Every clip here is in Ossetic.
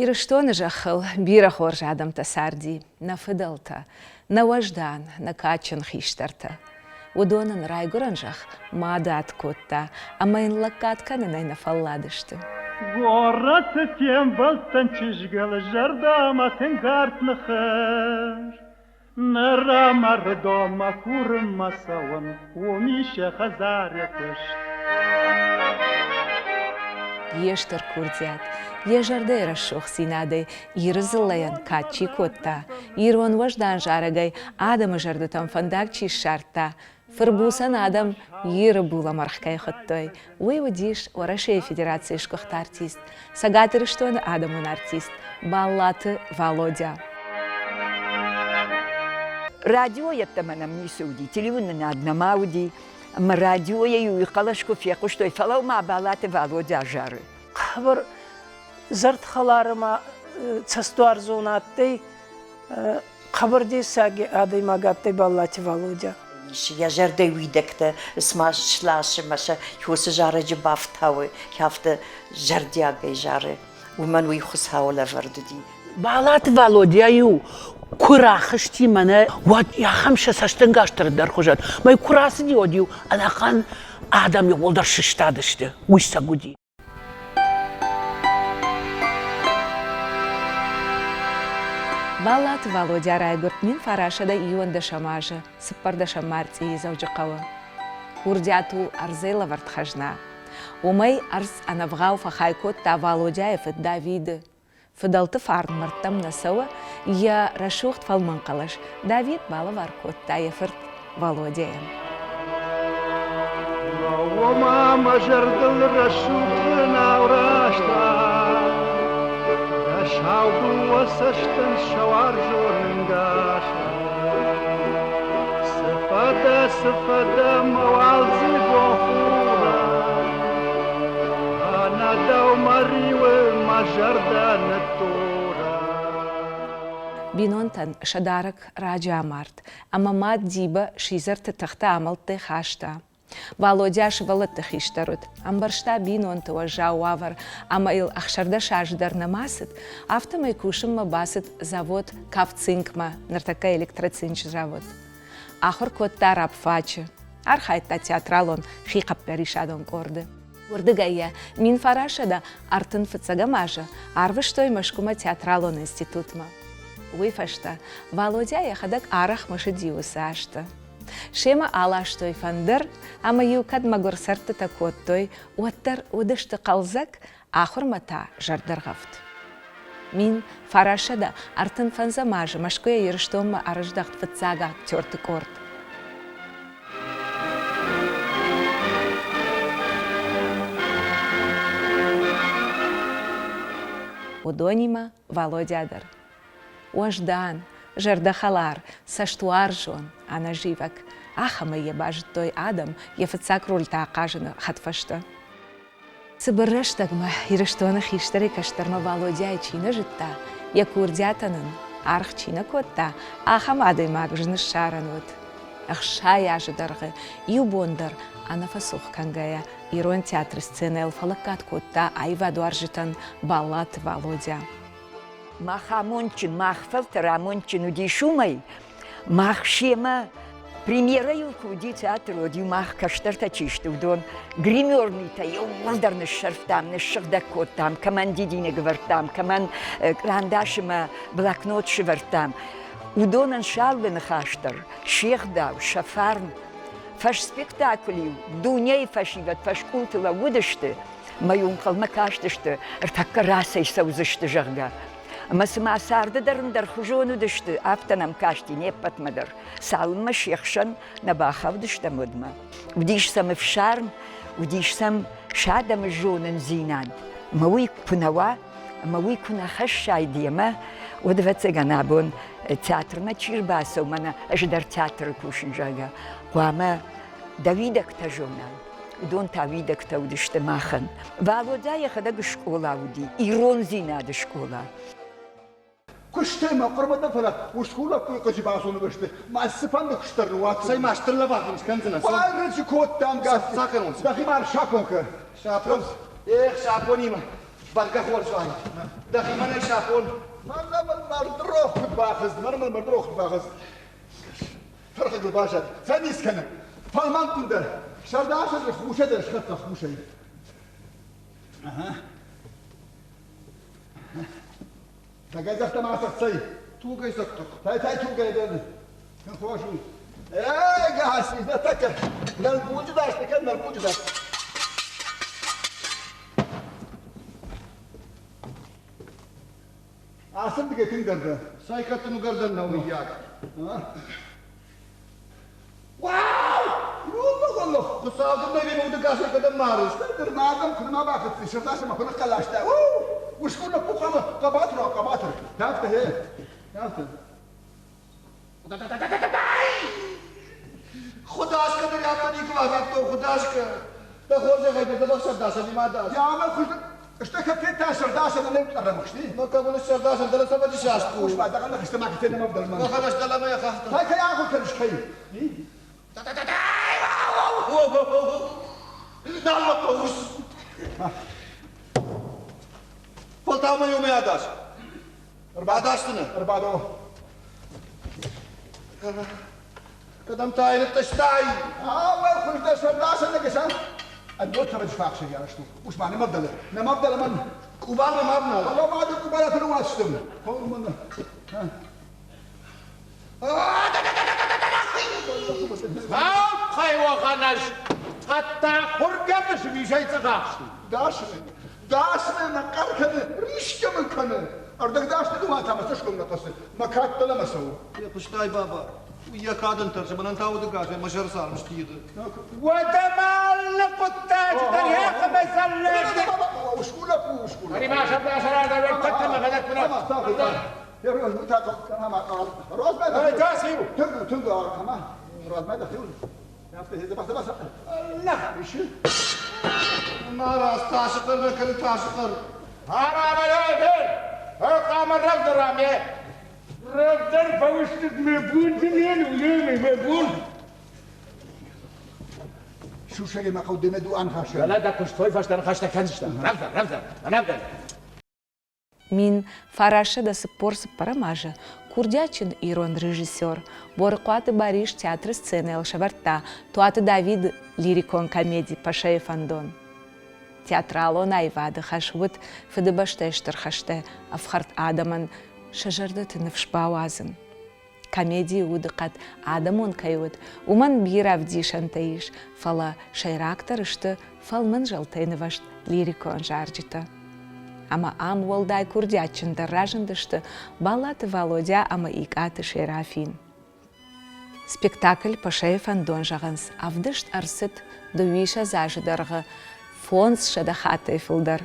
Ирыстоны зӕххыл бирӕ хорз адӕмтӕ царди, нӕ фыдӕлтӕ, нӕ уӕздан, нӕ кадджын хистӕртӕ. Уыдон ын райгуырӕн зӕхх мады ад кодта ӕмӕ йын лӕггад кӕнынӕй нӕ фӕлладысты. Горӕты фембӕлдтӕн чызгыл зӕрдӕмӕ тынг арф ныхас. Ныр ӕмӕ курынмӕ цӕуын, уым ис йӕ хӕдзары куыст. Йе стыр курдиат, йӕ зӕрдӕйы рӕсугъддзинадӕй Иры дзыллӕйӕн кад чи кодта, ирон уӕздан зарӕгӕй адӕмы зӕрдӕтӕм фӕндаг чи ссардта, фырбуцӕн адӕм Иры булӕмӕргъ кӕй хуыдтой, уый уыдис Уӕрӕсейы Федерацийы сгуыхт артист, Цӕгат Ирыстоны адӕмон артист Баллаты Валодя. Радио йеддӕмӕ нӕм ницы уыди, телеуынынад нӕма уыди, ӕмӕ радиойӕ-иу уый хъӕлӕс куы фехъуыстой, фӕлӕуу-ма Баллаты Валодя зары. Хъӕбӕр зӕрдхӕлар ӕма цӕстуарзон адтӕй, хъӕбӕр дессаги адӕймаг адтӕй Баллати Валодя. Йӕ зӕрдӕ уидӕгтӕ цыма сласы мӕ сӕ уыцы зарӕджы бафтауы, афтӕ зӕрдиагӕй зары. Уымӕн уый Хуыцауы лӕвӕрд уыди. Балаты Валодя-иу куы рахызти мӕнӕ, уӕд ахӕм сӕ цӕстӕнгас дӕр хуызӕн. Мӕ куы рацыди, уӕд-иу ӕнӕхъӕн адӕм иууылдӕр сыстадысты. Уый сӕг уыди. Баллаты Валодя райгуырд 1911 азы цыппӕрдӕсӕм мартъийы Дзӕуджыхъӕуы. Курдиат у ӕрдзӕй лӕвӕрд хӕзна. Уымӕй ӕрдз ӕнӕвгъау фӕхай кодта Валодяйы фыд Давиды. Фыдӕлты фарн мӕрдтӕм нӕ цӕуы, йӕ рӕсугъд фӕлмӕн хъӕлӕс Давид балӕвар кодта йӕ фырт Валодяйӕн. Лӕууы-ма мӕ зӕрдыл рӕсугъд нау рӕстӕг, Дӕ сау дыууӕ цӕстӕн сӕ уарзон ӕнгас. Цы фӕдӕ, цы фӕдӕ, мӕ уалдзыгон хурӕн, Ӕнӕ дӕу мӕ риуы мӕ зӕрдӕ ныттура. Бинонтӕн сӕ дарӕг раджы амард, ӕмӕ мад Дибӕ сидзӕрты тыхтӕ-амӕлттӕй хаста. Валодя сывӕллӕтты хистӕр уыд, ӕмбӕрста бинонты уӕззау уавӕр ӕмӕ йыл 16 азы дӕр нӕма цыд, афтӕмӕй кусынмӕ бацыд завод Кавцинкмӕ, ныртӕккӕ электроцинчы завод. Ахуыр кодта рабфачы, архайдта театралон хихъӕппӕрисадон къорды. Уырдыгӕй йӕ 1935 азы арвыстой Мӕскуымӕ театралон институтмӕ. Уый фӕстӕ Валодя йӕхӕдӕг арӕх мысыди уыцы азты. Семӕ аластой фӕндыр ӕмӕ-иу кӕд мӕгуыр цӕрдтытӕ кодтой, уӕддӕр уыдысты хъӕлдзӕг, ахуырмӕ та зӕрдӕргъӕвд. 1935 азы Мӕскуыйӕ Ирыстонмӕ ӕрыздӕхт фыццаг актерты къорд. Уыдонимӕ Валодя дӕр. Уӕздан, зӕрдӕхӕлар, цӕстуарзон, ӕнӕзивӕг. Ахӕмӕй йӕ базыдтой адӕм йӕ фыццаг рольтӕ ахъазыны хӕдфӕстӕ. Цыбыр рӕстӕгмӕ Ирыстоны хистӕрӕй кӕстӕрмӕ Валодяйы чи нӕ зыдта, йӕ курдиатӕн ын аргъ чи нӕ кодта, ахӕм адӕймаг зын ссарӕн уыд. 60 азы дӕргъы иу бон дӕр ӕнӕфӕцух кӕнгӕйӕ Ирон театры сценӕйыл фӕлӕггад кодта аивадуарзджытӕн Баллаты Валодя. Мах амондджын, мах фӕлтӕр амондджын уыдис уымӕй, мах семӕ премьерӕ-иу куы уыди театры, уӕд-иу мах кӕстӕртӕ чи сты, уыдон гримерныйтӕ иууылдӕр ныссӕрфтам, ныссыгъдӕг кодтам, кӕмӕн дидинӕг ӕвӕрдтам, кӕмӕн кърандасы мӕ блокнот сывӕрдтам. Уыдонӕн сӕ алы ныхас дӕр, се гъдау, сӕ фарн. Фӕсспектакль-иу дунейы фӕсивӕд фӕскъулты лӕууыдысты, мӕ-иу ӕнхъӕлмӕ кастысты, ӕртӕккӕ рацӕйцӕудзысты, зӕгъгӕ. Ӕмӕ цыма царды дӕр ӕндӕрхуызон уыдысты, афтӕ нӕм касти не ппӕтмӕ дӕр, цалынмӕ се хсӕн нӕ бахаудыстӕм, уӕдмӕ. Уыдис сӕм ӕфсарм, уыдис сӕм сӕ адӕмы зонындзинад. Ӕмӕ уый куы нӕ уа, ӕмӕ уый куы нӕ хӕссай демӕ, уӕд, ӕвӕццӕгӕн, абон театрмӕ чи рбацӕуы, мӕнӕ ӕз дӕр театры кусын, зӕгъгӕ, хъуамӕ дӕ уидӕгтӕ зонай. Уыдон та уидӕгтӕ уыдысты махӕн. Валодя йӕхӕдӕг скъола уыди, ирондзинады скъола. Куыстӕй мӕ хъуырмӕ дӕ, фӕлӕ усгур лӕппуйы хъыджы базоны бӕсты ма цыфӕнды куыст дӕр ныууадздзынӕн. Цӕй ма стыр лӕвар дын скӕндзынӕн. Байрӕджы кодтам, Гаци. Цахӕрон. Дӕхи ма ӕрсапон кӕ. Сапон. Эх, сапонимӕ. Бӕргӕ хорз уаид. Дӕхимӕ нӕ сафон. Мӕнӕ мыл мӕрдырох куыд бахызт, мӕнӕ мыл мӕрдырох куыд бахызт. Фӕрхӕгыл баззад. Фӕниз кӕны. Фӕлмӕн къуындӕр. Сӕрдасӕны хусӕй дӕр схӕццӕ хусӕй. Ага. Тагӕй загъта ма цӕй. Тугӕй загъта. Тай тай тугӕй дӕр. Хорз у. Эй, гаси, да так. Нӕлбуджы дасты кӕн, нӕлбуджы дасты. Ацырдыгӕй тынгдӕр дӕ. Цӕй кӕд угӕрдӕн нӕу мыййаг. Уау! Уллах, Хуыцау дын нӕ уды гасӕй кӕдӕм марыс? Ныр ма адӕм куы нӕма бахӕццӕ, сӕрдасӕн ма куы ныхъхъӕлӕстӕ. У! Усгур лӕппу хъуамӕ хъӕбатыр уа, хъӕбатыр. Афтӕ, гъе. Афтӕ. Худаскӕ дын афтӕ никуы бафедтон, худаскӕ. Дӕ хорзӕхӕй дӕ дзӕбӕх сӕрдасӕнимӕ дас. Йа, ӕмӕ хуыздӕр Стӕ федта сӕрдасӕн ӕнӕ ӕрӕмыхсти. Ма кӕмӕн сӕрдасӕн дӕлӕ цӕвӕджы саст у. Ус ма дӕгъӕл ныхӕстӕ ма кӕтӕ нӕ ӕвдӕлмӕн. Махӕн дӕлӕмӕ йӕ хӕхтӕ. Тай кӕй ахуыр кӕныс кӕй? Нал мӕ хъус. Фӕлтау мӕ иумӕ адас. Ӕрбадасдзынӕ? Ӕрбадо. Кӕдӕм та йын ныттъыстай? Ауӕ хуыздӕр сӕрдасӕн нӕ Ӕндон цӕвӕджы фахсӕй арӕзт у. Ус ма нӕм ӕвдӕлы. Нӕм ӕвдӕлы мӕн. Къубалмӕ ма внал. Фӕлӕ ма ды къубалаты ныуадзтым. Мӕн. Хайуаханаш хъӕддаг хургӕмыс визӕй цъыгъахсти. Дасны, дасны нӕ хъӕр кӕны, рисгӕ мын кӕны. Ӕрдӕгдасны дыууӕ мӕ цӕсгом нӕ хъӕцы, мӕ кад дӕлӕмӕ цӕуы. Фехъуыстай, баба, уый йӕ кадӕн тӕрсы, мӕнӕн та удыгасӕй мӕ сӕр царм стигъы. Уӕдӕ ма алы хъуыддаджы дӕр йӕхимӕ цӕллӕг. Усгур лӕппу, усгур. Марадз, тасы хъӕр нӕ кӕны тасы хъӕр. Рӕвдӕр фӕуыстыд ме бунты не ме бун. Сусӕгӕй ма хъӕу демӕ ду анхасӕн. Фӕлӕ дӕ куыстой фӕстӕ ныхӕстӕ кӕндзыстӕм. Рӕвдӕр, рӕвдӕр, рӕвдӕр. 1944 азы курдиатджын ирон режиссер Борыхъуаты Барис театры сценӕйыл сӕвӕрдта Туаты Давиды лирикон комеди «Пашайы фӕндон». Театралон аивады хӕс уыд Фыдыбӕстӕйы Стыр хӕсты ӕфхӕрд адӕмӕн сӕ зӕрдӕты ныфс бауадзын. Комедийы удыхъӕд адӕмон кӕй уыд, уымӕн бирӕ ӕвдисӕнтӕ ис, фӕлӕ сӕйрагдӕр сты фӕлмӕн зӕлтӕй нывӕзт лирикон зарджытӕ. Ӕмӕ ам уӕлдай курдиатджындӕр разындысты Баллаты Валодя ӕмӕ Икъаты Серафин. Спектакль Пашайы фӕндон зӕгъынц ӕвдыст ӕрцыд дыууиссӕдз азы дӕргъы 500 хаттӕй фылдӕр.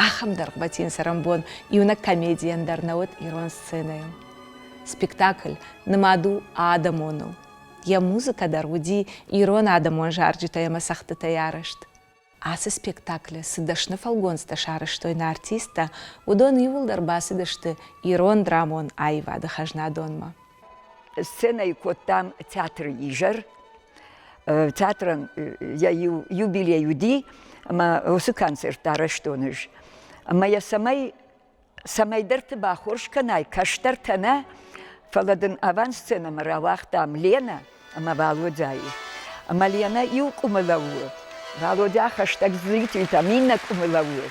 Ахӕм дӕргъвӕтин цӕрӕнбон иунӕг комедийӕн дӕр нӕ уыд ирон сценӕйыл. Спектакль нымад у адӕмоныл. Йӕ музыкӕ дӕр уыди ирон адӕмон зарджытӕй ӕмӕ цӕгъдтытӕй арӕзт. Ацы спектаклы цы дӕсны фӕлгонцтӕ сарӕзтой нӕ артисттӕ, уыдон иууылдӕр бацыдысты ирон драмон аивады хӕзнадонмӕ. Сценӕйы кодтам театры изӕр. Театрӕн йӕ иу юбилей уыди, ӕмӕ уыцы концерт арӕзтон ӕз. Ӕмӕ йӕ цӕмӕй цӕмӕйдӕрты бахорз кӕнай, кӕстӕртӕ нӕ, фӕлӕ дын авансценӕмӕ рауагътам Ленӕ ӕмӕ Валодяйы. Ӕмӕ Ленӕ иу къуымы лӕууы, Валодя хӕстӕг зрительтӕм иннӕ къуымы лӕууы.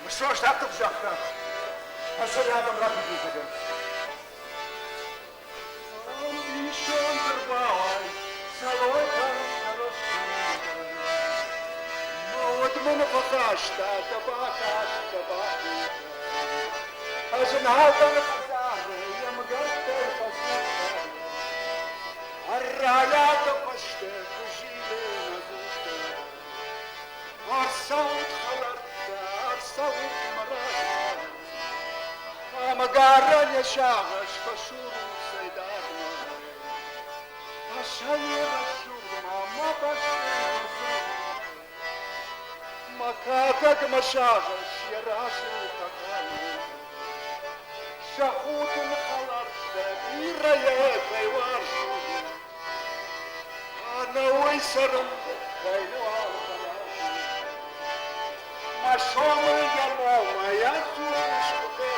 Мысост афтӕ куы загъта, фӕсӕй адӕм ракуывтой. Ӕмгарӕн йӕ сагъӕс фӕсурут цӕйдӕрмӕ. Асайы рӕсугъдмӕ мӕ бӕсты Мӕ кадӕг мӕ сагъӕс йӕ разы фӕкӕны. Сӕ худын хӕлӕрттӕ бирӕ йӕ кӕй уарзын. Ӕнӕуый цӕрын кӕй нӕуал фӕразын. Мӕ сомы йӕ номӕй ӕдзух скъуыдтӕ.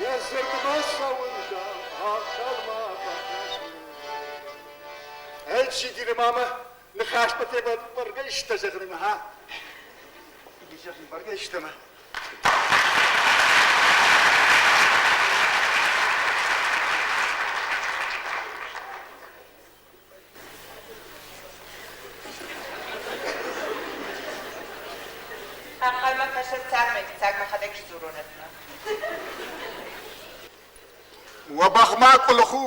Йӕ дзырдмӕ цӕуын дӕм ӕнхъӕлмӕ бакӕсын. Ӕлчидины мамӕ ныхасмӕ бӕргӕ исты зӕгъынмӕ, ха? Бӕргӕ истӕмӕ. Ӕнхъӕлмӕ кӕсӕд цармӕ, фыццаг мӕхӕдӕг сдзурон ӕдмӕ. Уӕ бӕхмӕ къуылых у.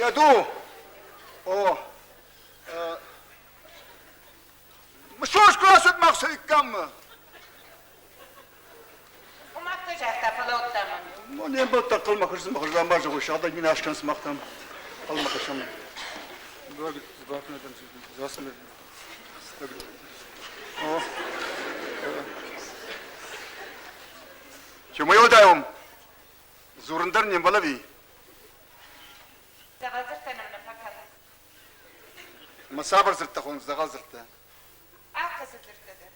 Еду. О. Мысост куы ацыд махсӕйккам. Уым афтӕ загъта, фӕлӕ уыдта мӕн. Ну, не мбӕлттӕ хъылма хызы махыза ма зӕгъой, сыгъдӕг мин аскӕн сымахтӕм. Хъылма хызӕм. Чемой уӕлдай Дзурын дӕр не мбӕлы ӕви? Дзӕгъӕл дзырдтӕ нӕм нӕ фӕкӕнынц. Ӕмӕ цавӕр дзырдтӕ хонынц дзӕгъӕл дзырдтӕ? Алкӕцы дзырдтӕ дӕр.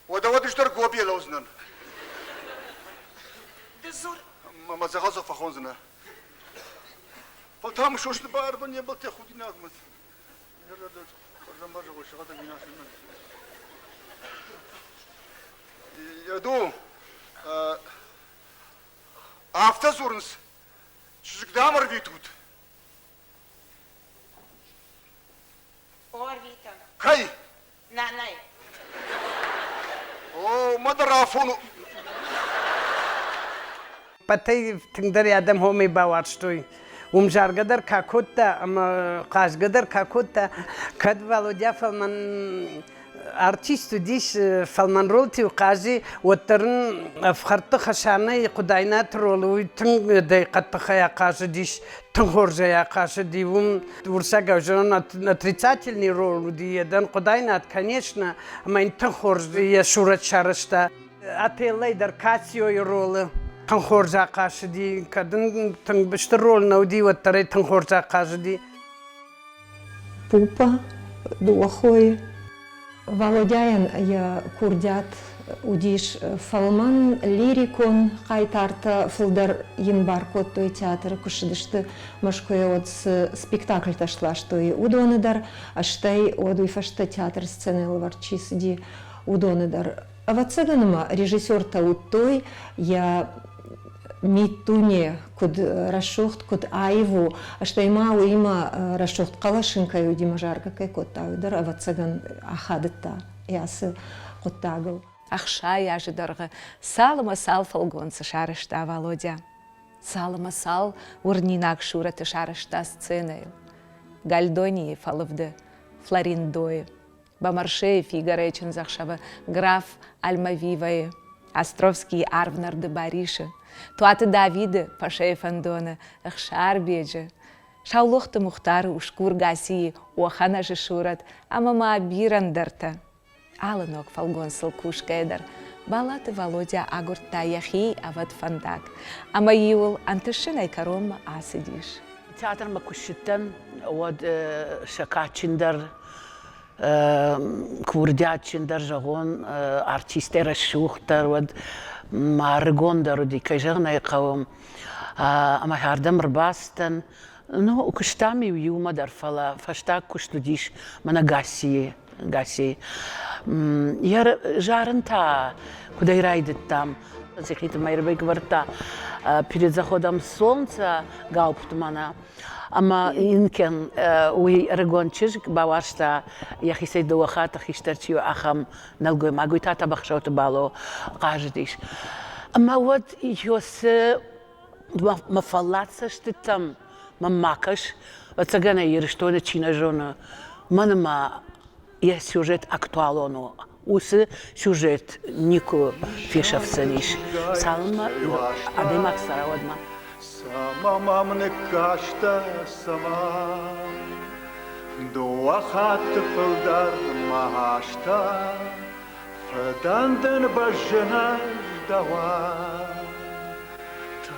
Уӕдӕ уӕд ӕз дӕр гобийӕ лӕудзынӕн. Ды дзур. Мӕ дзӕгъӕлдзых фӕхондзынӕ. Фӕлӕ та мысосты бар не мбӕлттӕ худинагмӕ. Еду, афтӕ дзурынц, чызг дӕм ӕрвитут. О, ӕрвитӕм. Кӕй? Нанай. О, мӕ дӕр афон у. Пӕтӕй тынгдӕр адӕм хомӕй бауарзтой. Уым заргӕ дӕр ка кодта ӕмӕ хъазгӕ дӕр ка кодта, кӕд Валодя фӕлмӕн артист уыдис, фӕлмӕн ролты-иу хъази, уӕддӕр ын ӕфхӕрдты Хӕсанӕйы Хъуыдайнаты ролы уый тынг хъӕддыхӕй ахъазыдис, тынг хорзӕй ахъазыди. Уым уырыссагау зӕгъын отрицательный роль уыди йедӕн Хъуыдайнат, конечно, ӕмӕ йын тынг хорз йӕ сурӕт сарӕзта. Отеллӕй дӕр Кассиойы ролы тынг хорз ахъазыди, кӕд ын тынг стыр роль нӕ уыди, уӕддӕр ӕй тынг хорз ахъазыди. Пупа, дыууӕ хойы. Валодяйӕн йӕ курдиат уыдис фӕлмӕн, лирикон хъайтартӕ фылдӕр йын бар кодтой театры, куы ссыдысты Мӕскуыйӕ, уӕд цы спектакльтӕ сластой, уыдоны дӕр, стӕй уӕд уый фӕстӕ театры сценӕйыл ӕвӕрд чи цыди, уыдоны дӕр. Ӕвӕццӕгӕн ма режиссертӕ уыдтой йӕ миддуне куыд рӕсугъд, куыд аив у, стӕй ма уыимӕ рӕсугъд хъӕлӕс ын кӕй уыди ӕмӕ заргӕ кӕй кодта, уый дӕр, ӕвӕццӕгӕн, ахадыдта йӕ ацы хъуыддагыл. 60 азы дӕргъы цал ӕмӕ цал фӕлгонцы сарӕзта Валодя, цал ӕмӕ цал уырнинаг сурӕты сарӕзта сценӕйыл. Гальдонийы фӕлывды, Флориндойы, Бомаршейы Фигаройы чындзӕхсӕвы граф Альмавивайы, Островскийы арвнӕрды Барисы, Туаты Давиды Пашайы фӕндоны Ӕхсарбеджы, Саулохты Мухтары усгур Гасийы Оханазы сурӕт ӕмӕ ма бирӕ ӕндӕртӕ. Алы ног фӕлгонцыл кусгӕйӕ дӕр Балаты Валодя агуырдта йӕхи ӕвӕд фӕндаг ӕмӕ-иу ыл ӕнтысынӕй кӕронмӕ ацыдис. Театрмӕ куы ссыдтӕн, уӕд сӕ кадджындӕр курдиатджындӕр зӕгъон, артисттӕй рӕсугъддӕр уӕд ма ӕрыгондӕр уыди, кӕй зӕгъын ӕй хъӕуы. Ӕмӕ ардӕм ӕрбацыдтӕн. Ну, куыстам-иу иумӕ дӕр, фӕлӕ фӕстаг куыст уыдис мӕнӕ Гассийы. Гассийы. Йӕ зарын та куыдӕй райдыдтам, Цихиты Мӕирбег вӕрдта «Перед заходом солнца» Гауптмана. Ӕмӕ Инкен, уый ӕрыгон чызг, бауарзта йӕхицӕй дыууӕ хатты хистӕр чи у, ахӕм нӕлгоймаг. Уый та Тӕбӕхсӕуты Бало хъазыдис. Ӕмӕ уӕд Иосы мӕ фӕллад цӕстытӕм мӕм ма кӕс, ӕцӕгӕн ӕй Ирыстоны чи нӕ зоны, мӕн ма йӕ сюжет актуалон у. Уыцы сюжет никуы фесӕфдзӕнис, цалынмӕ адӕймаг цӕра, уӕдмӕ. Цӕмӕ мӕм ныккастӕ, цӕмӕ? Дыууӕ хатты фылдӕр мӕ азтӕ Фыдӕн дын бӕззын ӕз дӕуӕн.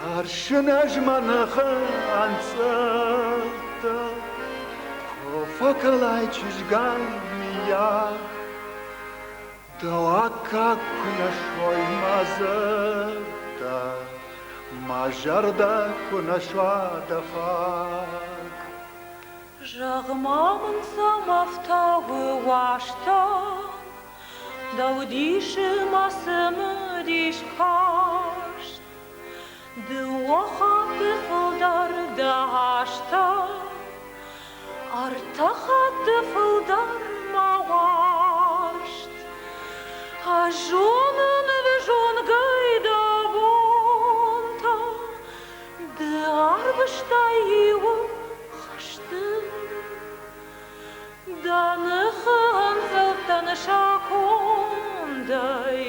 Тӕрсын ӕз мӕ ныхы ӕнцъылдтӕ, Куы фӕкӕлай чызгай, мыййаг, Дӕу аккаг куы нӕ суой мӕ дзырдтӕ, Мӕ зӕрдӕ куы нӕ суа дӕ фаг. Зӕгъ-ма мын, цӕмӕ фтауы уастӕн, Дӕу дисы ма цымыдис каст. Дыууӕ хатты фылдӕр дӕ азтӕ, Ӕртӕ хатты фылдӕр мӕ уарзт. Ӕз зонын ӕвзонгӕй дӕ бонтӕ, Ды арвыстай иу хӕсты. Дӕ ныхы ӕнцъылдтӕн сӕ кондӕй,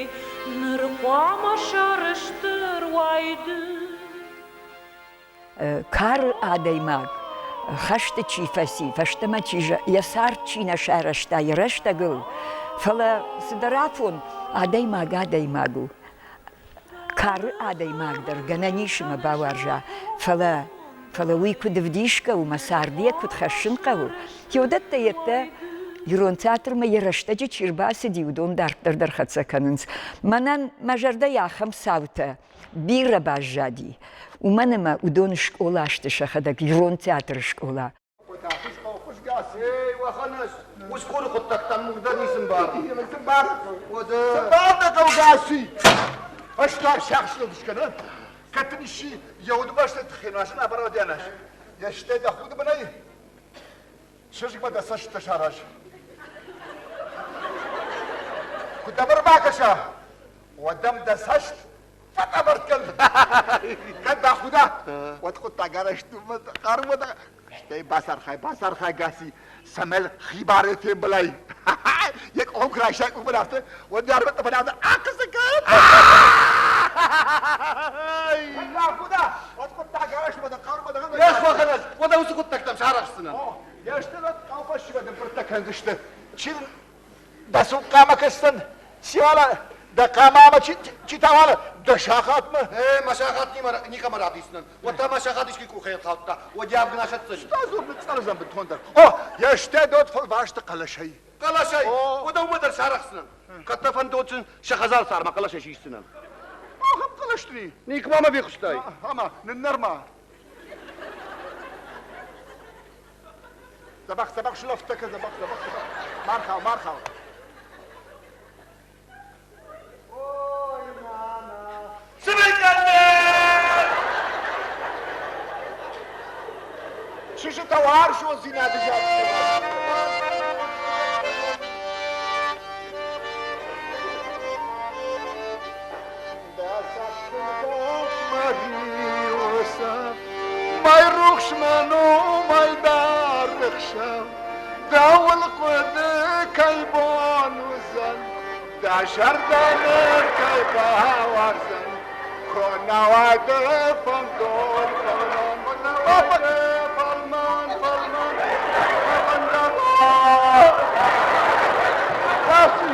Ныр хъуамӕ сӕрыстыр уай ды. Кары адӕймаг хӕсты чи фӕци, фӕстӕмӕ чи йӕ цард чи нӕ сарӕзта йӕ рӕстӕгыл, фӕлӕ цыдӕр афон адӕймаг адӕймаг у. Кары адӕймаг дӕр гӕнӕн ис ӕмӕ бауарза, фӕлӕ фӕлӕ уый куыд ӕвдисгӕ у, мӕ царды йӕ куыд хӕссын хъӕуы, теодӕттӕ йедтӕ ирон театрмӕ йӕ рӕстӕджы чи рбацыди, уыдон дарддӕр дӕр хӕццӕ кӕнынц. Мӕнӕн мӕ зӕрдӕйы ахӕм цаутӕ бирӕ баззади, уымӕн ӕмӕ уыдон скъола сты сӕхӕдӕг, ирон театры скъола. Ей, уӕхӕнӕс, усгуры хъуыддӕгтӕн мурдӕр ницы мбары. Цы дӕ хъӕугӕси? Фӕстаг сӕхсыл скӕны. Кӕд дын исчи йӕ удыбӕсты тыххӕй нуазын абародианас, йӕ стӕй дӕ худы бынӕй чызгмӕ дӕ цӕстытӕ сараз. Куы дӕм ӕрбакӕса, уӕд ӕм дӕ цӕст фӕтъӕбӕртт кӕн. Кӕд бахуда, уӕд хъуыддаг арӕзт у, хъару Стӕй бацархай, бацархай, Гаси, цӕмӕй хибарӕй фембӕлай. Йӕ къухы куы райсай къухмӕ афтӕ, уӕд дӕ арвы тъӕпӕн афтӕ ахъыцы кӕн. Бахуда, уӕд хъуыддаг арӕзт у, хъару Эх, уӕхӕнӕз, уӕдӕ уыцы хъуыддӕгтӕм сарӕхсдзынӕн. Йе стыр хъӕу фӕсивӕд ӕмбырдтӕ кӕндзысты. Чи Дӕ цухъхъамӕ кӕсдзӕн, Сиала, дӕ хъамамӕ чи тауала, дӕ сахатмӕ? Э, мӕ сахат никӕмӕ равдисдзынӕн. Уӕд та мӕ сахат искӕй къухӕй ӕрхаудта, уӕд йӕ авг нӕ сӕтдзӕни. Что ныцъцъӕлдзӕн бынтондӕр. О, йе стӕй дод фӕлвӕсты хъӕлӕсӕй. Хъӕлӕсӕй? Уӕдӕ уымӕ дӕр сарӕхсдзынӕн. Кӕд дӕ фӕндон сын сӕ хӕдзары цармӕ хъӕлӕсӕй сисдзынӕн. Ахӕм хъӕлӕсты Никуы ма мӕ фехъуыстай? Ӕмӕ ныннӕр-ма. Дзӕбӕх, дзӕбӕх сулӕфттӕ кӕн, дзӕбӕх, дзӕбӕх, дзӕбӕх. Ма рхау, ма рхау. Ой, нана. Цыбыркӕнӕн! Чызджытӕ уарзондзинады зӕрдӕ. Мӕйрухсмӕ номӕй даргъ ӕхсӕв Дӕуыл хъуыды кӕй бон уыдзӕн, Дӕ зӕрдӕ ныр кӕй бауарздзӕн, Куы нӕ уа дӕ фӕндон фӕлмӕн, фӕлмӕн, фӕлмӕн, фӕлмӕн. Баци,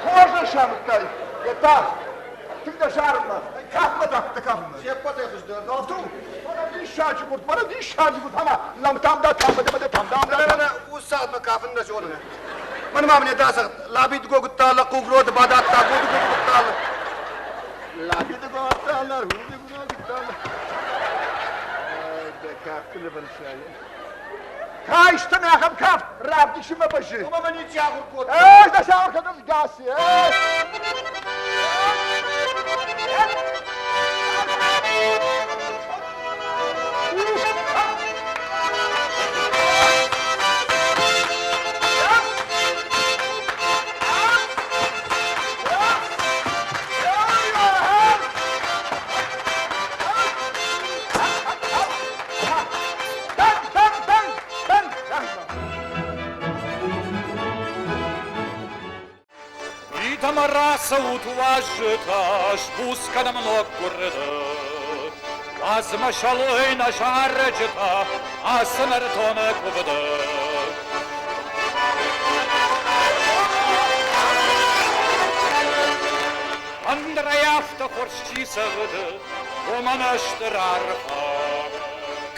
хорз ӕсамыдтай, йӕ та тынг дӕ зарынмӕ, кафмӕ та дӕ кафынмӕ. Се ппӕтӕй хуыздӕр. Афтӕ у. Мӕнӕ диссаджы гуырд, мӕнӕ диссаджы гуырд, ӕмӕ лӕмтам да там да там да. Мӕнӕ ус цагъдмӕ кафын нӕ зонын. Мӕн ма мне дасагъд лабид гогуттала хъугроды бададта годы гогуттала. Лабид гогуттала, руди гогуттала. Дӕ кафты нывӕнсайы. Кайстӕн ахӕм кафт равдисынмӕ бӕззы. Уымӕ мӕ ничи ахуыр кодта. Ӕз дӕ сахуыр кӕнын Гаси, ӕз. Мидӕмӕ рацӕут, уазджытӕ, сбуц кӕнӕм ног гуырды. Уадз мӕ сӕлой нӕ зарӕджытӕ ацы нӕртоны куывды. Ӕндӕрӕй афтӕ хорз чи цӕгъды, Уымӕн ыстыр арфӕ.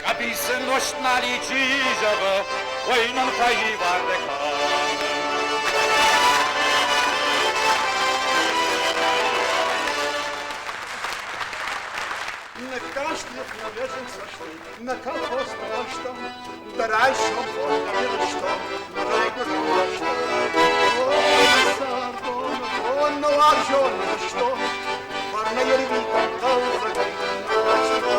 Къӕбицы нозт нал и, чи зӕгъы, уый нын фӕивар кӕны. Ныккаст нывӕзын цӕстӕй, нӕ колхозты бӕстӕм, дӕ райсом хорз нӕ Ирыстон, нӕ райгуырӕн бӕстӕ. О, цардон, о, нӕ уарзон Ирыстон, фарнӕй ӕрвитӕм хъӕлдзӕгӕй нӕ бӕстӕ.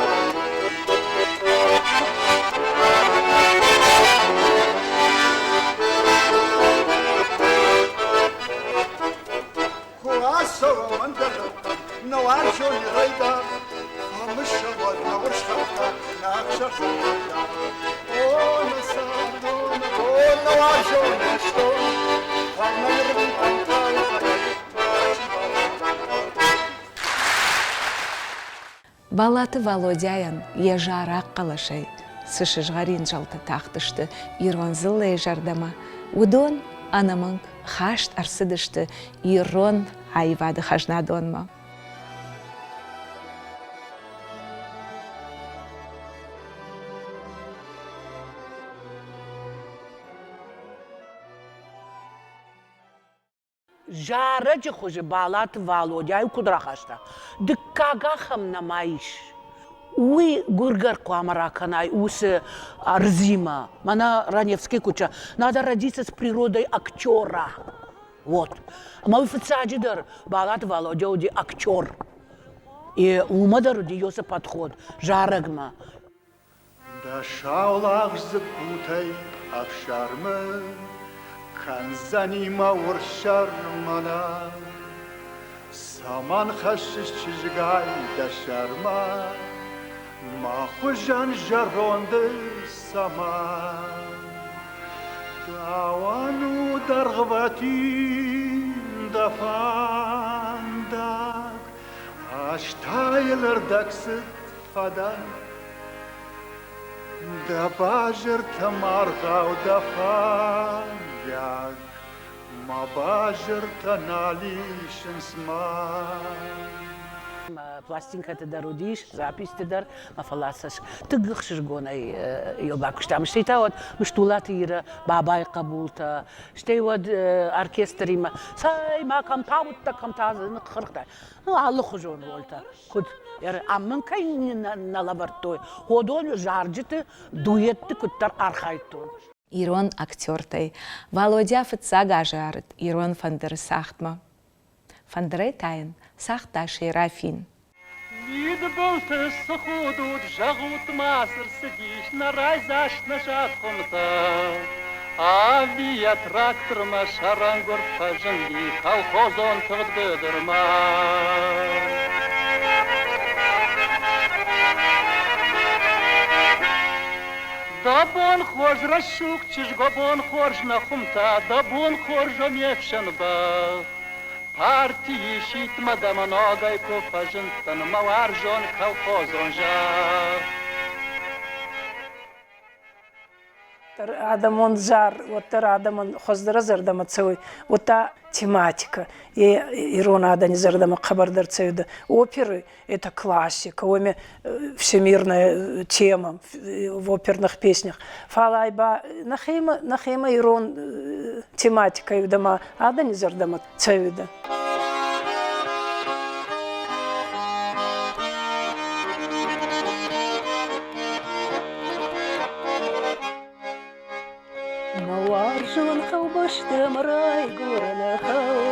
Куы ацӕуӕм ӕндӕр рӕттӕм, нӕ уарзон Ирӕй дӕр, фӕмысӕм уӕд нӕ урс хӕхтӕ, нӕ ӕхсӕрсӕттӕ. О, нӕ цард, о, нӕ бон, нӕ уарзон Ирыстон, фарнӕй ӕрвитӕм хъӕлдзӕгӕй Балаты Валодяйӕн йӕ зарӕг хъӕлӕсӕй цы сызгъӕрин зӕлтӕ тахтысты ирон дзыллӕйы зӕрдӕмӕ, уыдон ӕнӕмӕнг хаст ӕрцыдысты ирон аивады хӕзнадонмӕ. Зарӕджы хуызы Балаты Валодяйы куыд рахаста, дыккаг ахӕм нӕма ис. Уый гуыргӕр хъуамӕ ракӕнай уыцы ӕрдзимӕ. Мӕнӕ Раневский куыд надо родиться с природой актера. Вот. Ӕмӕ уый фыццаджыдӕр Балаты Валодя уыди актер. И уымӕ дӕр уыди Йосы подход зарӕгмӕ. Дӕ саулагъз дзыккутӕй ӕфсӕрмы кӕндзӕни мӕ урссӕр мӕнӕ. Цӕмӕн хӕссыс чызгай дӕ сӕрмӕ, мӕ хуызӕн зӕронды цӕмӕн? Дӕуӕн у дӕргъвӕтин дӕ фӕндаг, азтӕ йыл ӕрдӕгцыд фӕдӕ. Дӕ базыртӕ маргъау дӕ фӕндиаг, Мӕ базыртӕ нал исынц мӕн. Пластинкӕты дӕр уыдис, записьты дӕр, фӕлӕ сӕ тынг ӕхсызгонӕй йыл бакуыстам. Стӕй та уӕд Мыстулаты Ирӕ, бабайы хъӕбултӕ, стӕй уӕд оркестримӕ, цӕй ма кӕм та уыдтӕ, кӕм та ныххырхтай. Ну, алыхуызон рольтӕ. Куыд ам мын кӕй нӕ лӕвӕрдтой, уыдон зарджыты, дуэтты куыддӕр архайдтон. Ирон актертӕй Валодя фыццаг азарыд ирон фӕндыры цагъдмӕ. Фӕндырӕй та йын цагъта Серафин. Мидбылты цы худут, зӕгъут-ма, цы рцыдис нӕ райдзаст нӕ зад хуымтӕ? Ӕви йӕ трактормӕ сӕрӕнгуырд фӕзынди колхозон тыгъд быдырмӕ? Дӕ бон хорз, рӕсугъд чызг, дӕ бон хорз, нӕ хуымтӕ, дӕ бон хорз, о ме фсӕн бӕх. Партийы сидтмӕ дӕм ногӕй куы фӕзындтӕн, мӕ уарзон колхозон зӕхх. Адӕмон зар уӕддӕр адӕмӕн хуӕздӕр зӕрдӕмӕ цӕуй, удта тематикӕ е ирон адӕни зӕрдӕмӕ хъӕбӕрдӕр цӕуидӕ. Оперы это классика, уоми всемирная тема в оперных песнях. Фал ай ба нӕхемӕ, нӕхемӕ ирон тематикӕ ма адӕни зӕрдӕмӕ цӕуидӕ. Мӕ уарзон хъӕубӕсты мӕ райгуырӕн хъӕу.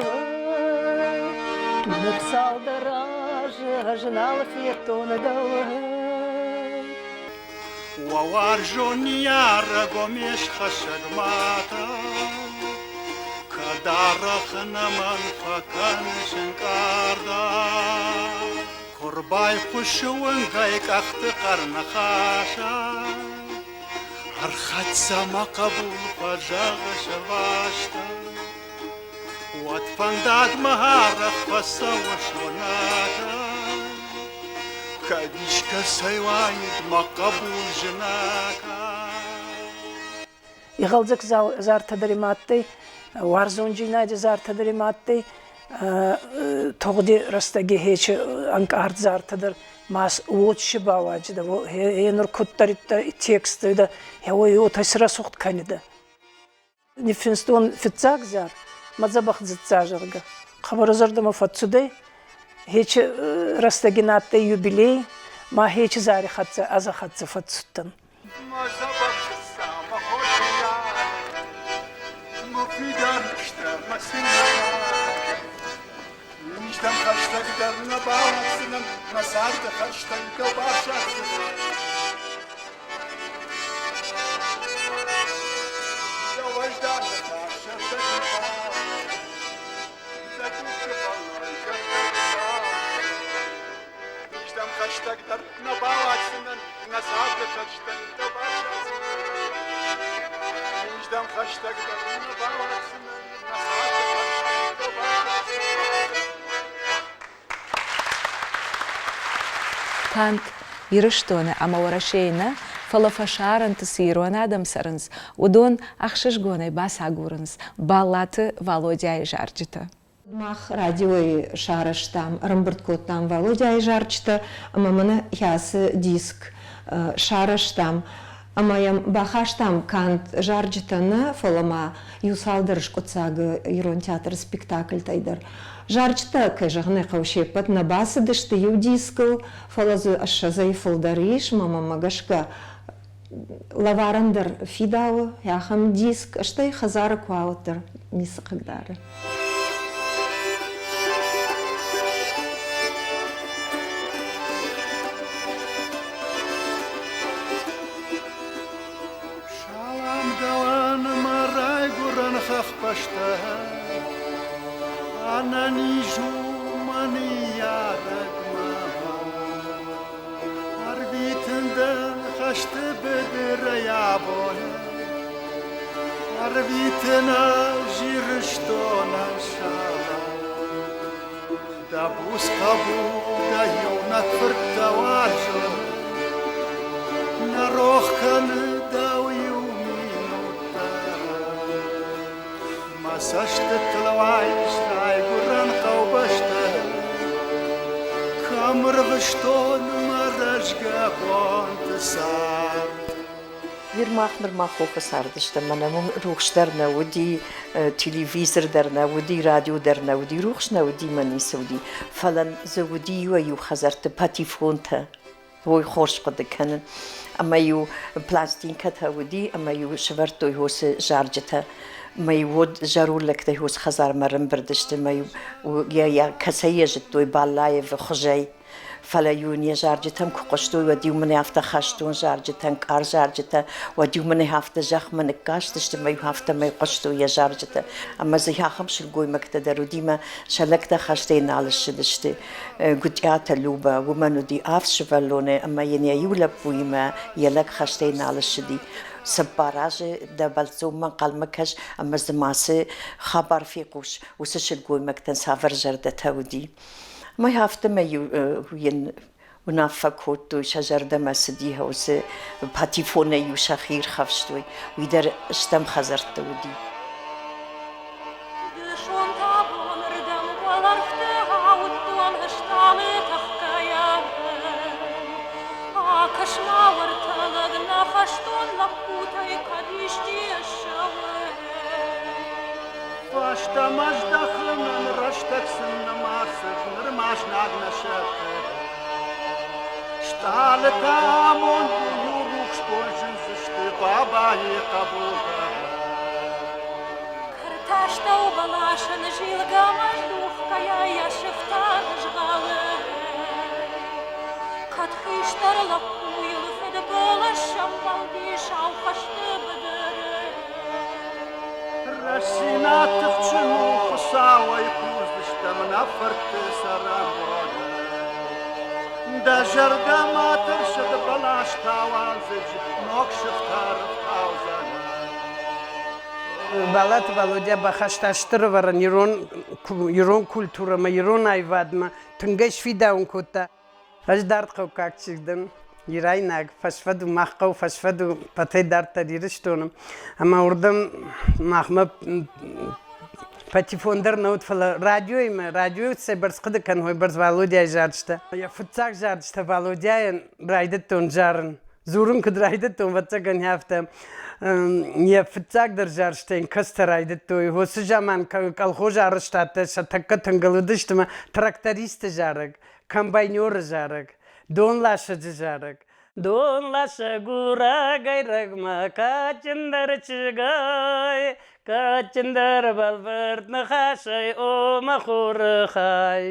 Ныр цалдӕр азы ӕз нал федтон дӕу. Уӕ уарзон ныййарӕг, о ме схӕссӕг мадӕ, Кӕд арӕх нӕмӕн фӕкӕныс ӕнкъардӕй, Куы рбайхъуысы уынгӕй къӕхты хъӕр ныхасӕй, Ӕрхӕццӕ мӕ хъӕбул, фӕзӕгъы сӕвастӕй. Уӕд фӕндагмӕ арӕх фӕцӕуы сонатӕй. Кӕд искӕцӕй уаид мӕ хъӕбул зынӕгӕй. Игъӕлдзӕг зартӕ дӕр имӕ адтӕй, уарзондзийнади зартӕ дӕр имӕ адтӕй, тугъди рӕстӕги хечи ӕнкъард зартӕ дӕр. Ма уот си бауаджидӕ, е нур куддӕриддӕр текст уидӕ, уой уотӕ срӕсугъд кӕнидӕ. Ниффинстон фиццаг зар, мӕ дзӕбӕх дзицца, зӕгъгӕ. Хъӕбӕр зӕрдӕмӕ фӕццудӕй. Хечи рӕстӕги на адтӕй юбилей, ма хечи зари хӕццӕ ӕзӕ хӕццӕ фӕццудтӕн. Мӕ дзӕбӕх дзицца, мӕ хорзӕй, мӕ фидар мӕ цийнаг. Низтӕм хӕстӕгдӕр нӕ бауадздзынӕн, мӕ царды хӕрзтӕй дӕу бафсаддзынӕн. Дӕ уӕздан ныхас сӕрдӕг ныхас, дӕ къухты фӕллой зӕрдӕ ныхас. Низтӕм хӕстӕгдӕр нӕ бауадздзынӕн, нӕ царды хӕрзтӕй дӕу бафсаддзынӕн. Низтӕм хӕстӕгдӕр нӕ бауадздзынӕн, нӕ царды хӕрзтӕй дӕу бафсаддзынӕн. Канд Ирыстоны ӕмӕ Уӕрӕсейы нӕ, фӕлӕ фӕсарӕнты цы ирон адӕм цӕрынц, уыдон ӕхсызгонӕй бацагурынц Баллаты Валодяйы зарджытӕ. Мах радиойы сарӕзтам, ӕрӕмбырд кодтам Валодяйы зарджытӕ ӕмӕ мӕнӕ ацы диск сарӕзтам ӕмӕ йӕм бахастам канд зарджытӕ нӕ, фӕлӕ ма иу цалдӕр скъуыддзагы ирон театры спектакльтӕй дӕр. Зарджытӕ, кӕй зӕгъын ӕй хъӕуы, се ппӕт нӕ бацыдысты иу дискыл, фӕлӕ дзы ссӕдзӕй фылдӕр ис, мӕ мӕмӕ гӕсгӕ лӕварӕн дӕр фидауы ахӕм диск, стӕй хӕдзары куы ауд дӕр ницы хъыгдары. Салам дӕуӕн мӕ райгуырӕн хӕхбӕстӕ, Ӕнӕниз у мӕ ныййарӕг мад. Ӕрвитын дын хӕсты быдырӕй абон, Ӕрвитын ӕз Ирыстонӕн салам. Дӕ буц хъӕбул, дӕ иунӕг фырт дӕ уарзон, Нӕ рох кӕны дӕу иу минут дӕр. Мӕ цӕстытыл уайыс райгуырӕн хъӕубӕстӕ, Кӕм рвыстон мӕ рӕзгӕ бонты цард. Ныр мах нырма хохы цардыстӕм, мӕнӕ уым рухс дӕр нӕ уыди, телевизор дӕр нӕ уыди, радио дӕр нӕ уыди, рухс нӕ уыди мӕ ницы уыди. Фӕлӕ дзы уыди иуӕй-иу хӕдзӕртты патефонтӕ. Уый хорз хъуыды кӕнын. Ӕмӕ-иу пластинкӕтӕ уыди, ӕмӕ-иу сӕвӕрдтой уыцы зарджытӕ. Мӕ-иу уӕд зӕронд лӕгтӕ уыцы хӕдзармӕ ӕрӕмбырд сты, ӕмӕ-иу йӕ кӕцӕй йӕ зыдтой Баллаевы хуызӕй. Фӕлӕ-иу ын йӕ зарджытӕм куы хъуыстой, уӕд-иу мын афтӕ хӕстон зарджытӕ, ӕнкъард зарджытӕ, уӕд-иу мын афтӕ зӕхмӕ ныккастысты ӕмӕ-иу афтӕмӕй хъуыстой йӕ зарджытӕ. Ӕмӕ дзы ахӕм сылгоймӕгтӕ дӕр уыди мӕ сӕ лӕгтӕ хӕстӕй нал ссыдысты. Гуытъиаты Любӕ, уымӕн уыди авд сывӕллоны ӕмӕ йын йӕ иу лӕппуимӕ йӕ лӕг хӕстӕй нал ссыди. Цыппар азы дӕ бӕлццонмӕ ӕнхъӕлмӕ кӕс ӕмӕ дзы мацы хабар фехъус, уыцы сылгоймӕгтӕн цавӕр зӕрдӕтӕ уыди. Мӕ афтӕмӕй-иу йын уынаффӕ кодтой, сӕ зӕрдӕмӕ цыди, уыцы патефонӕй-иу сӕхи ирхӕфстой. Уый дӕр стӕм хӕдзӕртты уыди. Дысон та бонырдӕм уӕлӕрвты ауыдтон стъалы тӕхгӕйӕ. Акӕс-ма уӕртӕ лӕг нӕ хӕстон лӕппутӕй кӕд исчи ссӕуы. Фӕстӕмӕ здӕхынӕн рӕстӕг сын нӕма цыд, нырма знаг нӕ сӕтты. Стъалытӕ амонд иу рухс бон зындзысты бабайы хъӕбултӕ. Кӕртастӕу бӕласӕн зилгӕ мӕздухгӕйӕ йӕ сыфтӕр згъалы. Кӕд хистӕр лӕппуйыл фыдбылыз сӕмбӕлди сау хӕсты быдыры. Рӕсинӕ тыхджын у, Хуыцауӕй курдзыстӕм нӕ фыртты цӕрӕнбон. Дӕ зӕрдӕ ма тӕрсӕд бӕлас та уалдзӕджы ног сыфтӕр ӕфтаудзӕн. Балаты Валодя бахаста стыр ӕвӕрӕн ирон, ирон культурӕмӕ, ирон аивадмӕ, тынг ӕй сфидауын кодта. Ӕз дард хъӕуккаг чызг дӕн, ирайнаг, фӕсфӕд у, мах хъӕу фӕсфӕд у, пӕтӕй дарддӕр Ирыстоны. Ӕмӕ уырдӕм махмӕ Патефон дӕр нӕ уыд, фӕлӕ радиоимӕ, радиойы цӕйбӕрц хъуыды кӕнын, уыйбӕрц Валодяйы зарджытӕ. Йӕ фыццаг зарджытӕ Валодяйӕн райдыдтон зарын. Дзурын куыд райдыдтон, ӕвӕццӕгӕн, афтӕ. Йӕ фыццагдӕр зарджытӕ йын кӕцытӕ райдыдтой. Уыцы заман колхозы арӕзтадтӕ сӕ тӕккӕ тынгыл уыдысты ӕмӕ трактористы зарӕг, комбайнеры зарӕг, донласӕджы зарӕг. Донласӕг у рагӕй-рӕгмӕ кадджындӕр чызгай, кадджындӕр бӕлвырд ныхасӕй, о мӕ хуры хай.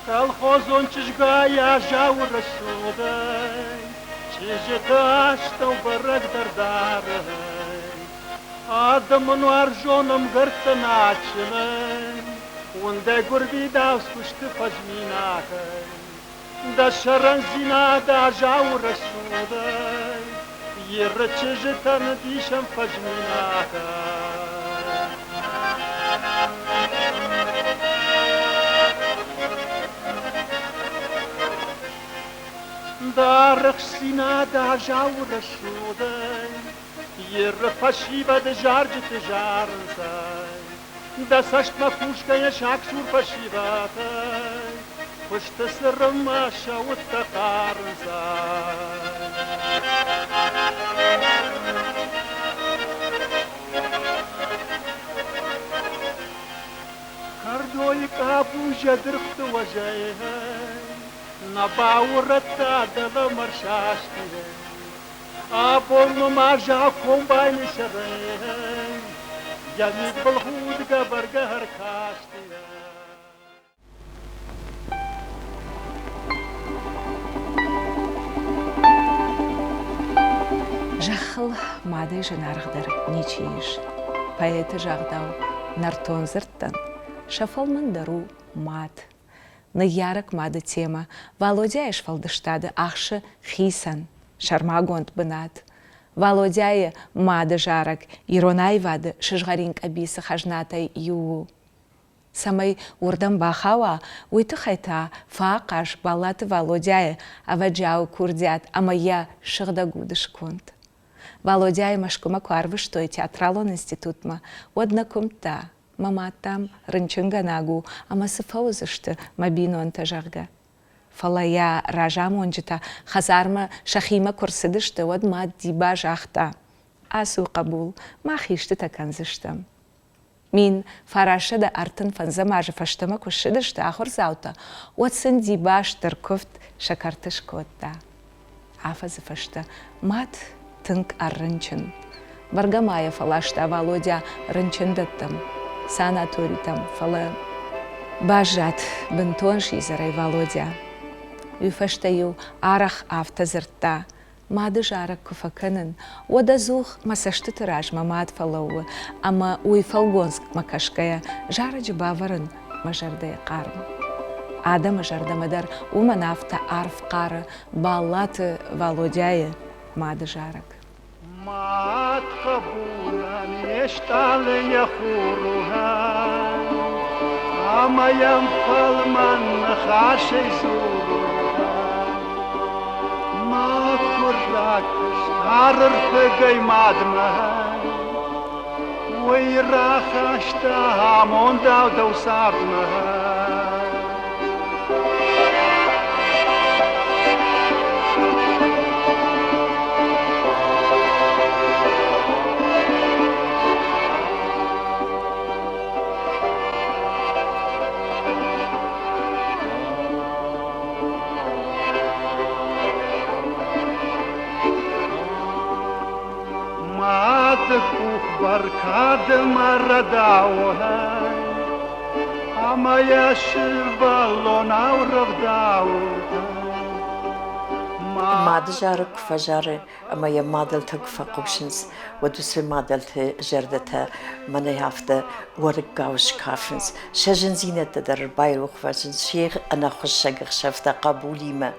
Колхозон чызгай Азауы рӕсугъдӕй, чызджыты астӕу бӕрӕгдӕр дары. Адӕмӕн уарзон ӕмгӕрттӕ адджынӕй, уындӕй гуырвидауц куысты фӕзминагӕй. Дӕ сӕрӕндзинад Азауы рӕсугъдӕй, Иры чызджытӕн дисӕн фӕзминагӕй. Дӕ арӕхстдзинад Азауы рӕсугъдӕй, Иры фӕсивӕды зарджыты зарынц ӕй. Дӕ цӕстмӕ кусгӕйӕ сагсур фӕсивӕдӕй куысты цырынмӕ сӕ удтӕ хъарынц. Кӕрдойы къабузӕ дыргъты уӕзӕй нӕ баурӕдта дӕлӕмӕ рсасти. Абон мӕ азау комбайны сӕрӕй йӕ мидбылхудгӕ бӕргӕ ӕркасти. Зӕххыл мадӕй зынаргъдӕр ничи ис. Поэты загъдау, нӕртон дзырдтӕн сӕ фӕлмӕндӕр у мад. Ныййарӕг мады темӕ Валодяйы сфӕлдыстады ахсы хицӕн, сӕрмагонд бынат. Валодяйы мады зарӕг ирон аивады сызгъӕрин къӕбицы хӕзнатӕй иу у. Цӕмӕй уырдӕм бахауа, уый тыххӕй та фӕахъаз Баллаты Валодяйы ӕвӕджиауы курдиат ӕмӕ йӕ сыгъдӕг уды сконд. Валодяйы Мӕскуымӕ куы арвыстой театралон институтмӕ, уӕд нӕ куымдта, мӕ мад, дам, рынчынгӕнаг у ӕмӕ цы фӕуыдзысты мӕ бинонтӕ, зӕгъгӕ. Фӕлӕ йӕ разамонджытӕ хӕдзармӕ сӕхимӕ куы рцыдысты, уӕд мад Диба загъта: Ацу, хъӕбул, мах истытӕ кӕндзыстӕм. 1935 азы фӕстӕмӕ куы ссыдысты ахуырдзаутӕ, уӕд сын Диба стыр куывд сӕ кӕрты скодта. Афӕдзы фӕстӕ мад тынг ӕррынчын. Бӕргӕ ма йӕ фӕласта Валодя рынчындӕттӕм, санаторитӕм, фӕлӕ баззад бынтон сидзӕрӕй Валодя. Уый фӕстӕ-иу арӕх афтӕ дзырдта: Мады зарӕг куы фӕкӕнын, уӕд ӕдзух мӕ цӕстыты раз мӕ мад фӕлӕууы ӕмӕ уый фӕлгонцмӕ кӕсгӕйӕ зарӕджы бавӕрын мӕ зӕрдӕйы хъарм. Адӕмы зӕрдӕмӕ дӕр уымӕн афтӕ арф хъары Баллаты Валодяйы мады зарӕг. Мад хъӕбулӕн йе стъалы йӕ хур у ӕмӕ йӕм фӕлмӕн ныхасӕй дзуры. Макуы ракӕс тарырдыгӕй мадмӕ, уый рахаста амондау дӕу цардмӕ. Мады къух бӕркады мӕ рӕдауӕй, ӕмӕ йӕ сывӕллонау рӕвдаугӕ. Мады зарӕг куы фӕзары ӕмӕ йӕ мадӕлтӕ куы фӕхъусынц, уӕд уыцы мадӕлты зӕрдӕтӕ мӕнӕй афтӕ уӕрыккау скафынц, сӕ зындзинӕдтӕ дӕр ӕрбайрох вӕййынц се ӕнӕхуыссӕг ӕхсӕвтӕ хъӕбулимӕ.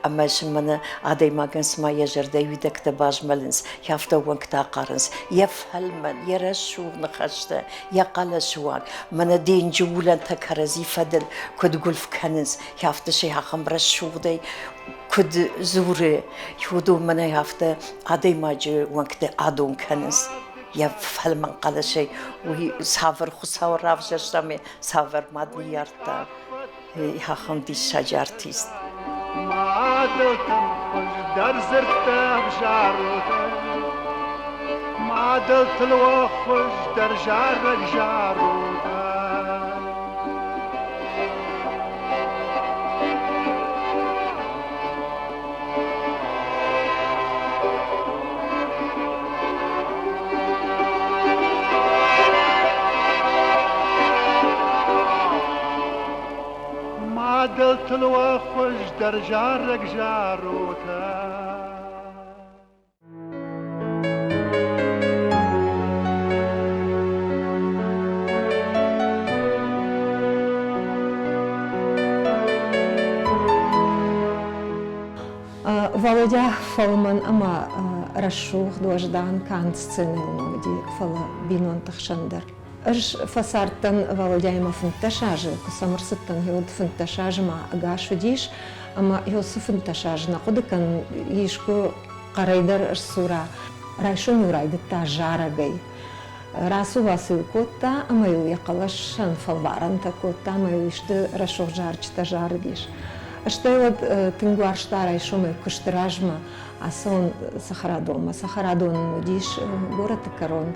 Ӕмӕ сын мӕнӕ адӕймагӕн цыма йӕ зӕрдӕйы уидӕгтӕ базмӕлынц, йӕ афтӕ уӕнгтӕ ахъарынц, йӕ фӕлмӕн, йӕ рӕсугъд ныхӕстӕ, йӕ хъӕлӕсы уаг, мӕнӕ денджы улӕнтӕ кӕрӕдзи фӕдыл куыд гуылф кӕнынц, афтӕ сӕ ахӕм рӕсугъдӕй куыд дзуры, уыдон мӕнӕ афтӕ адӕймаджы уӕнгтӕ адон кӕнынц. Йӕ фӕлмӕн хъӕлӕсӕй уый цавӕр Хуыцау равзӕрста ӕмӕ цавӕр мад ныййардта, ахӕм диссаджы артист. Мадӕлтӕн хуыздӕр дзырдтӕ ӕвзарут, Мадӕлтыл уӕ хуыздӕр зарӕг зарут. Мадӕлтыл уӕ хуыздӕр зарӕг зарут. Володя фӕлмӕн ӕмӕ рӕсугъд уӕздан канд сценӕйыл нӕ уыди, фӕлӕ бинонты хсӕн дӕр. Ӕз фӕцардтӕн Володяимӕ 15 азы, куы сӕм ӕрцыдтӕн, уӕд 15 азы ма ӕгас уыдис, ӕмӕ уыцы 15 азы нӕ хъуыды кӕнын, искуы хъӕрӕй дӕр сдзура. Райсом-иу райдыдта зарӕгӕй. Рацу-бацу-иу кодта ӕмӕ-иу йӕ хъӕлӕсӕн фӕлварӕнтӕ кодта ӕмӕ-иу исты рӕсугъд зарджытӕ зарыдис. Стӕй уӕд тынг уарзта райсомӕй куысты размӕ ацӕуын цӕхӕрадонмӕ. Цӕхӕрадон ын уыдис горӕты кӕрон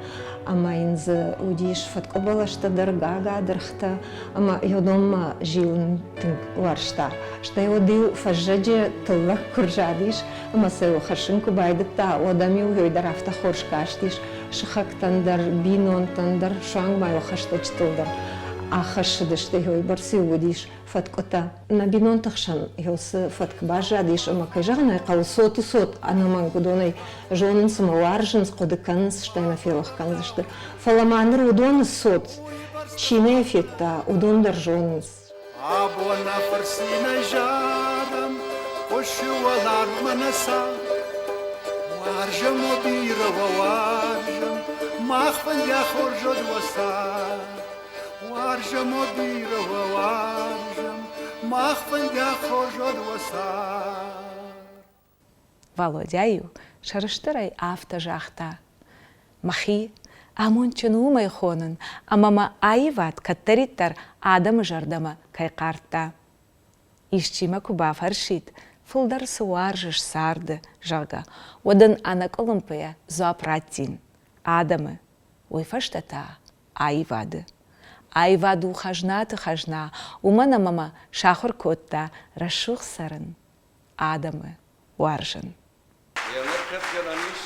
ӕмӕ йын дзы уыдис фӕткъуыбӕлӕстӕ дӕр, гагадыргътӕ ӕмӕ уыдонмӕ зилын тынг уарзта. Стӕй уӕд-иу фӕззӕджы тыллӕг куы рзадис ӕмӕ сӕ хӕссын куы байдыдта, уӕд ӕм-иу уый дӕр афтӕ хорз кастис сыхӕгтӕн дӕр, бинонтӕн дӕр, суанг ма-иу хӕстӕджытыл дӕр ахӕссыдысты, уыйбӕрц-иу уыдис фӕткъуытӕ. Нӕ бинонты хсӕн цы фӕтк баззадис ӕмӕ, кӕй зӕгъын ӕй хъӕуы, цоты цот ӕнӕмӕнг уыдонӕй зонынц ӕмӕ уарзынц, хъуыды кӕнынц, стӕй нӕ ферох кӕндзысты. Фӕлӕ ма ныр уыдоны цот чи нӕ федта, уыдон дӕр зонынц. Абон нӕ фырцинӕй зарӕм, хъуысы уӕларвмӕ нӕ цард. Уарзӕм уӕ бирӕ уӕ уарзӕм, мах фӕндиа хорз уӕд уӕ цард. Уарзӕм уӕ бирӕ уӕ уарзӕм, мах фӕндиа хорз уӕд уӕ цард. Валодя-иу сӕрыстырӕй афтӕ загъта: Мӕхи амондджын уымӕй хонын, ӕмӕ мӕ аивад кӕддӕриддӕр адӕмы зӕрдӕмӕ кӕй хъардта. Исчи мӕ куы бафӕрсид, фылдӕр цы уарзыс царды, зӕгъгӕ, уӕд ын ӕнӕкъуылымпыйӕ дзуапп раттин: адӕмы, уый фӕстӕ та аивады. Аивад у хӕзнаты хӕзна, уымӕн ӕмӕ мӕ сахуыр кодта рӕсугъд цӕрын, адӕмы уарзын. Еныр кӕд гӕнӕн ис,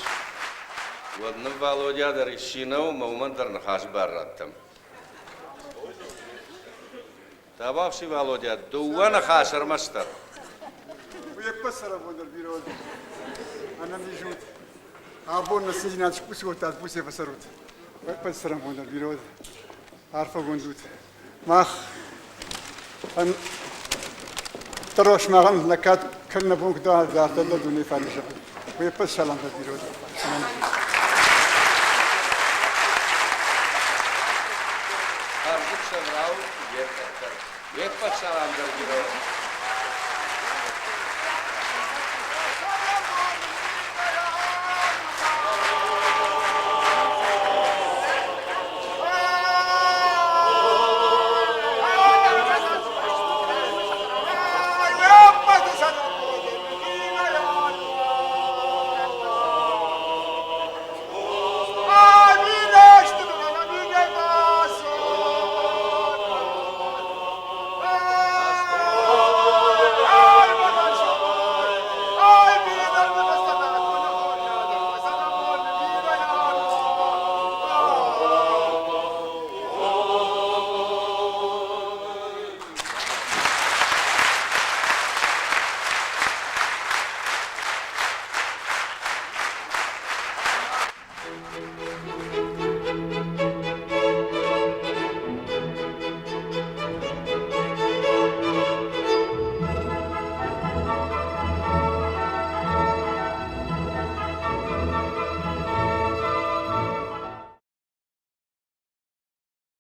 уӕд нын Валодя дӕр исчи нӕу ӕмӕ уымӕн дӕр ныхас бар раттӕм. Табуафси, Валодя, дыууӕ ныхас ӕрмӕстдӕр. Уе ппӕт цӕрӕнбон дӕр бирӕ уӕд. Ӕнӕниз ут. Абон нӕ циндзинад сбуц кодтат, буцӕй фӕцӕрут. Уе ппӕт цӕрӕнбон дӕр бирӕ уӕд. Арфӕгонд ут. Мах Тъыросмӕгъын лӕггад кӕныны бон куыд дарддӕр нӕ дунейы фарны зӕгъын. Уе ппӕт саламтӕ бирӕ уӕд. Хӕрзыг сӕврау йе ппӕт дӕр. Уе ппӕт салам дӕр бирӕ уӕд.